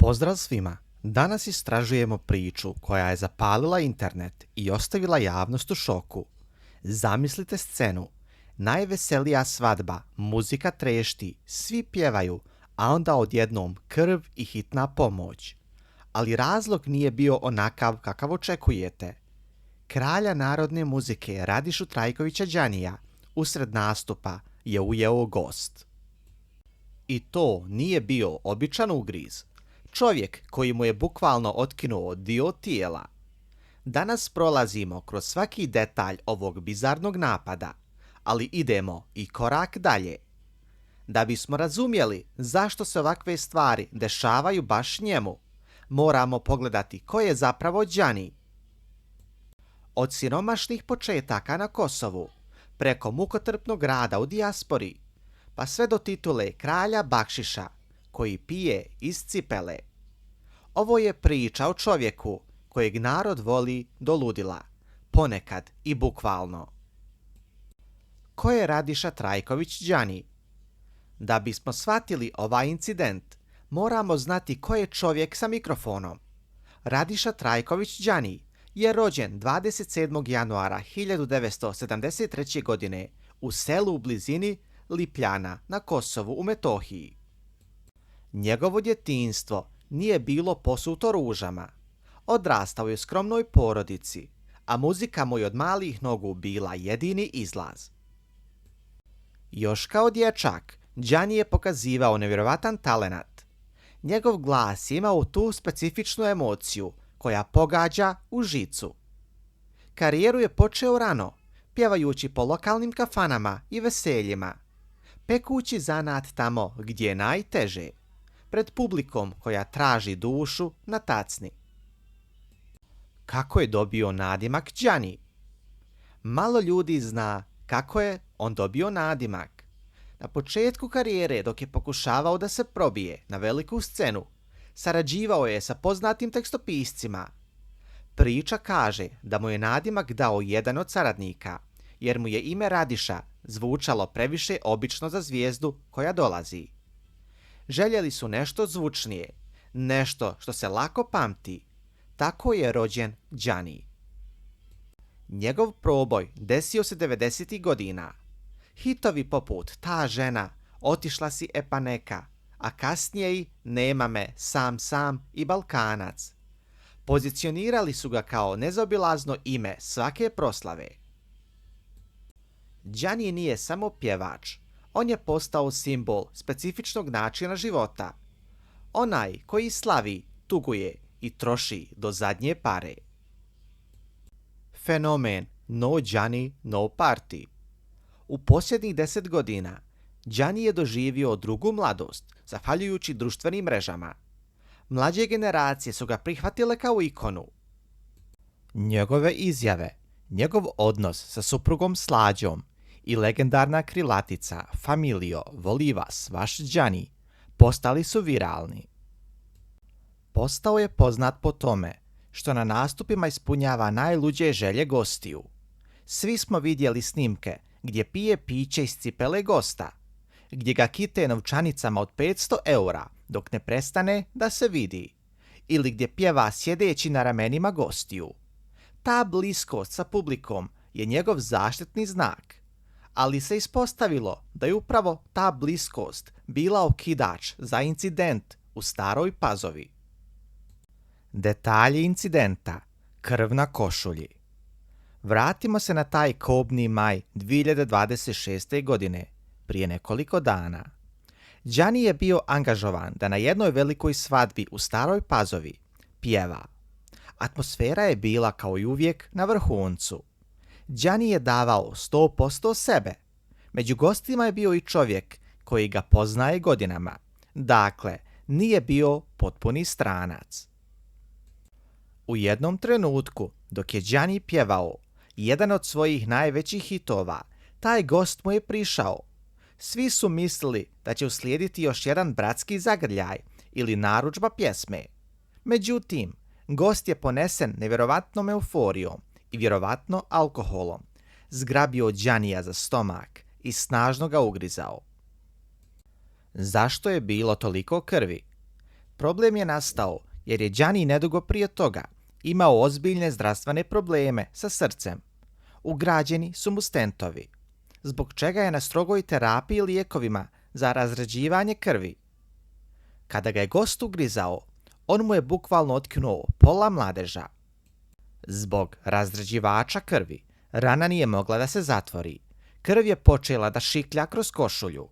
Pozdrav svima! Danas istražujemo priču koja je zapalila internet i ostavila javnost u šoku. Zamislite scenu. Najveselija svadba, muzika trešti, svi pjevaju, a onda odjednom krv i hitna pomoć. Ali razlog nije bio onakav kakav očekujete. Kralja narodne muzike Radišu Trajkovića Đanija usred nastupa je ujeo gost. I to nije bio običan ugriz. Čovjek koji mu je bukvalno otkinuo dio tijela. Danas prolazimo kroz svaki detalj ovog bizarnog napada, ali idemo i korak dalje. Da bismo razumjeli zašto se ovakve stvari dešavaju baš njemu, moramo pogledati ko je zapravo Đani. Od siromašnih početaka na Kosovu, preko mukotrpnog rada u dijaspori, pa sve do titule kralja bakšiša, koji pije iz cipele. Ovo je priča o čovjeku kojeg narod voli do ludila, ponekad i bukvalno. Ko je Radiša Trajković Đani? Da bismo shvatili ovaj incident, moramo znati ko je čovjek sa mikrofonom. Radiša Trajković Đani je rođen 27. januara 1973. godine u selu u blizini Lipljana na Kosovu u Metohiji. Njegovo djetinjstvo nije bilo posuto ružama. Odrastao je u skromnoj porodici, a muzika mu je od malih nogu bila jedini izlaz. Još kao dječak, Đani je pokazivao nevjerovatan talenat. Njegov glas je imao tu specifičnu emociju koja pogađa u žicu. Karijeru je počeo rano, pjevajući po lokalnim kafanama i veseljima, pekući zanat tamo gdje je najteže, pred publikom koja traži dušu na tacni. Kako je dobio nadimak Đani? Malo ljudi zna kako je on dobio nadimak. Na početku karijere, dok je pokušavao da se probije na veliku scenu, sarađivao je sa poznatim tekstopiscima. Priča kaže da mu je nadimak dao jedan od saradnika, jer mu je ime Radiša zvučalo previše obično za zvijezdu koja dolazi. Željeli su nešto zvučnije, nešto što se lako pamti. Tako je rođen Đani. Njegov proboj desio se 90. godina. Hitovi poput Ta žena, Otišla si e pa neka, a kasnije i Nema me, Sam i Balkanac. Pozicionirali su ga kao nezaobilazno ime svake proslave. Đani nije samo pjevač. On je postao simbol specifičnog načina života. Onaj koji slavi, tuguje i troši do zadnje pare. Fenomen No Đani, no party. U posljednjih 10 godina Đani je doživio drugu mladost, zahvaljujući društvenim mrežama. Mlađe generacije su ga prihvatile kao ikonu. Njegove izjave, njegov odnos sa suprugom Slađom i legendarna krilatica Familijo, voli vas, vaš Đani, postali su viralni. Postao je poznat po tome što na nastupima ispunjava najluđe želje gostiju. Svi smo vidjeli snimke gdje pije piće iz cipele gosta, gdje ga kite novčanicama od 500 eura dok ne prestane da se vidi, ili gdje pjeva sjedeći na ramenima gostiju. Ta bliskost sa publikom je njegov zaštitni znak, ali se ispostavilo da je upravo ta bliskost bila okidač za incident u Staroj Pazovi. Detalji incidenta, krv na košulji. Vratimo se na taj kobni maj 2026. godine, prije nekoliko dana. Đani je bio angažovan da na jednoj velikoj svadbi u Staroj Pazovi pjeva. Atmosfera je bila kao i uvijek na vrhuncu. Đani je davao 100% sebe. Među gostima je bio i čovjek koji ga poznaje godinama. Dakle, nije bio potpuni stranac. U jednom trenutku, dok je Đani pjevao jedan od svojih najvećih hitova, taj gost mu je prišao. Svi su mislili da će uslijediti još jedan bratski zagrljaj ili narudžba pjesme. Međutim, gost je ponesen nevjerovatnom euforijom i vjerovatno alkoholom zgrabio Đanija za stomak i snažno ga ugrizao. Zašto je bilo toliko krvi? Problem je nastao jer je Gianni nedugo prije toga imao ozbiljne zdravstvene probleme sa srcem. Ugrađeni su mu stentovi, zbog čega je na strogoj terapiji lijekovima za razređivanje krvi. Kada ga je gost ugrizao, on mu je bukvalno otkinuo pola mladeža. Zbog razređivača krvi, rana nije mogla da se zatvori. Krv je počela da šiklja kroz košulju.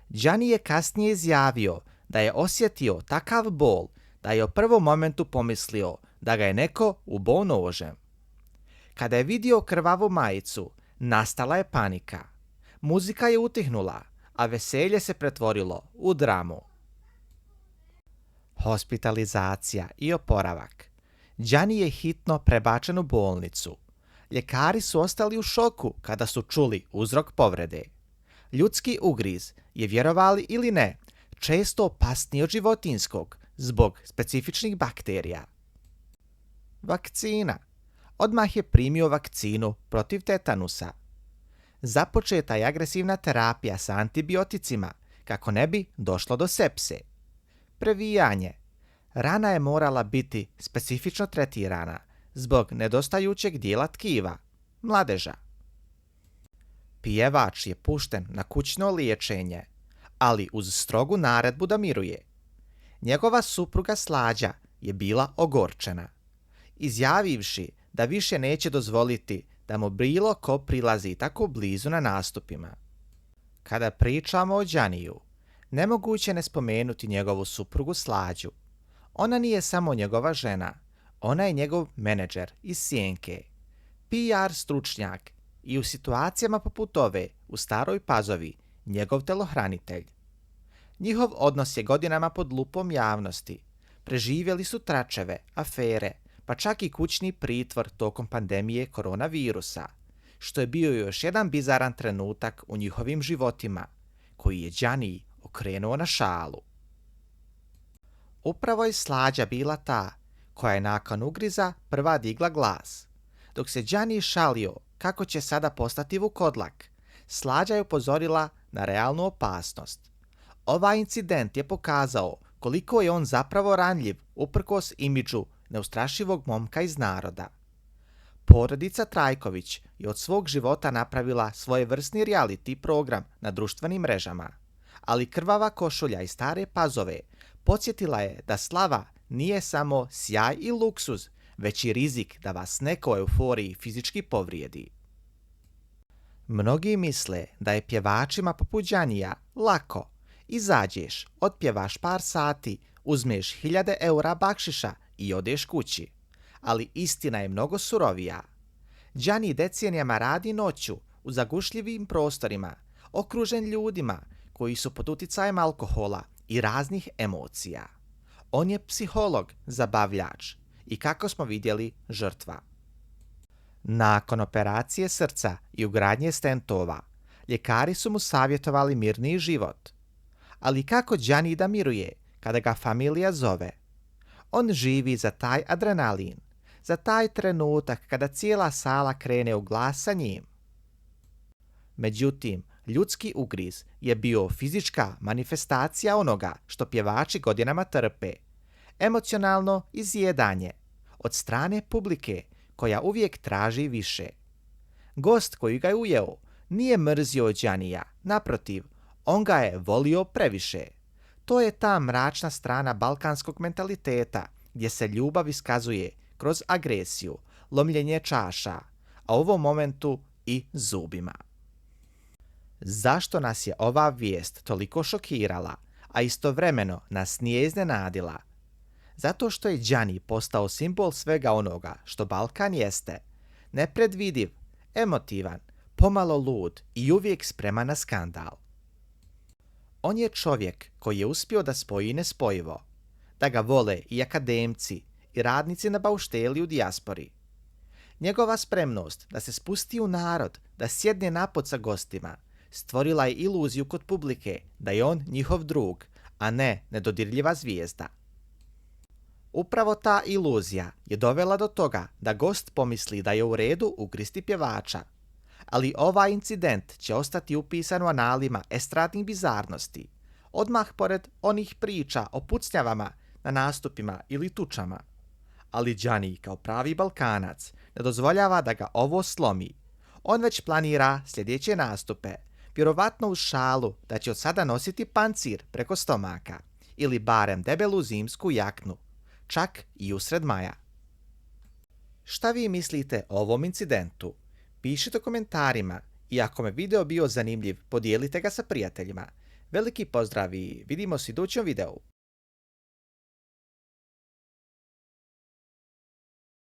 Gianni je kasnije izjavio da je osjetio takav bol da je u prvom momentu pomislio da ga je neko ubao nožem. Kada je vidio krvavu majicu, nastala je panika. Muzika je utihnula, a veselje se pretvorilo u dramu. Hospitalizacija i oporavak. Gianni je hitno prebačen u bolnicu. Ljekari su ostali u šoku kada su čuli uzrok povrede. Ljudski ugriz je, vjerovali ili ne, često opasniji od životinjskog zbog specifičnih bakterija. Vakcina. Odmah je primio vakcinu protiv tetanusa. Započeta je agresivna terapija sa antibioticima kako ne bi došlo do sepse. Previjanje. Rana je morala biti specifično tretirana zbog nedostajućeg dijela tkiva, mladeža. Pjevač je pušten na kućno liječenje, ali uz strogu naredbu da miruje. Njegova supruga Slađa je bila ogorčena, izjavivši da više neće dozvoliti da mu bilo ko prilazi tako blizu na nastupima. Kada pričamo o Gianniju, nemoguće ne spomenuti njegovu suprugu Slađu. Ona nije samo njegova žena, ona je njegov menadžer iz sjenke, PR stručnjak i u situacijama poput ove u Staroj Pazovi njegov telohranitelj. Njihov odnos je godinama pod lupom javnosti. Preživjeli su tračeve, afere, pa čak i kućni pritvor tokom pandemije koronavirusa, što je bio još jedan bizaran trenutak u njihovim životima, koji je Gianni okrenuo na šalu. Upravo je Slađa bila ta koja je nakon ugriza prva digla glas. Dok se Gianni šalio kako će sada postati vukodlak, Slađa je upozorila na realnu opasnost. Ovaj incident je pokazao koliko je on zapravo ranljiv uprkos imidžu neustrašivog momka iz naroda. Porodica Trajković je od svog života napravila svojevrsni reality program na društvenim mrežama, ali krvava košulja iz Stare Pazove podsjetila je da slava nije samo sjaj i luksuz, već i rizik da vas neko u euforiji fizički povrijedi. Mnogi misle da je pjevačima poput Giannija lako. Izađeš, otpjevaš par sati, uzmeš 1000 eura bakšiša i odeš kući. Ali istina je mnogo surovija. Gianni decenijama radi noću u zagušljivim prostorima, okružen ljudima koji su pod uticajem alkohola i raznih emocija. On je psiholog, zabavljač i, kako smo vidjeli, žrtva. Nakon operacije srca i ugradnje stentova, ljekari su mu savjetovali mirniji život. Ali kako Gianni da miruje kada ga familija zove? On živi za taj adrenalin, za taj trenutak kada cijela sala krene u glas sa njim. Međutim, ljudski ugriz je bio fizička manifestacija onoga što pjevači godinama trpe. Emocionalno izjedanje od strane publike koja uvijek traži više. Gost koji ga je ujeo nije mrzio Giannija, naprotiv, on ga je volio previše. To je ta mračna strana balkanskog mentaliteta gdje se ljubav iskazuje kroz agresiju, lomljenje čaša, a u ovom momentu i zubima. Zašto nas je ova vijest toliko šokirala, a istovremeno nas nije iznenadila? Zato što je Gianni postao simbol svega onoga što Balkan jeste. Nepredvidiv, emotivan, pomalo lud i uvijek spreman na skandal. On je čovjek koji je uspio da spoji nespojivo, da ga vole i akademci i radnici na baušteli u dijaspori. Njegova spremnost da se spusti u narod, da sjedne napod sa gostima, stvorila je iluziju kod publike da je on njihov drug, a ne nedodirljiva zvijezda. Upravo ta iluzija je dovela do toga da gost pomisli da je u redu ugristi pjevača, ali ovaj incident će ostati upisan u analima estradnih bizarnosti. odmah pored onih priča o pucnjavama na nastupima ili tučama. Ali Đani, kao pravi Balkanac, ne dozvoljava da ga ovo slomi. On već planira sljedeće nastupe, vjerovatno uz šalu da će od sada nositi pancir preko stomaka ili barem debelu zimsku jaknu, čak i usred maja. Šta vi mislite o ovom incidentu? Pišite u komentarima i ako me video bio zanimljiv, podijelite ga sa prijateljima. Veliki pozdrav i vidimo se u idućem videu.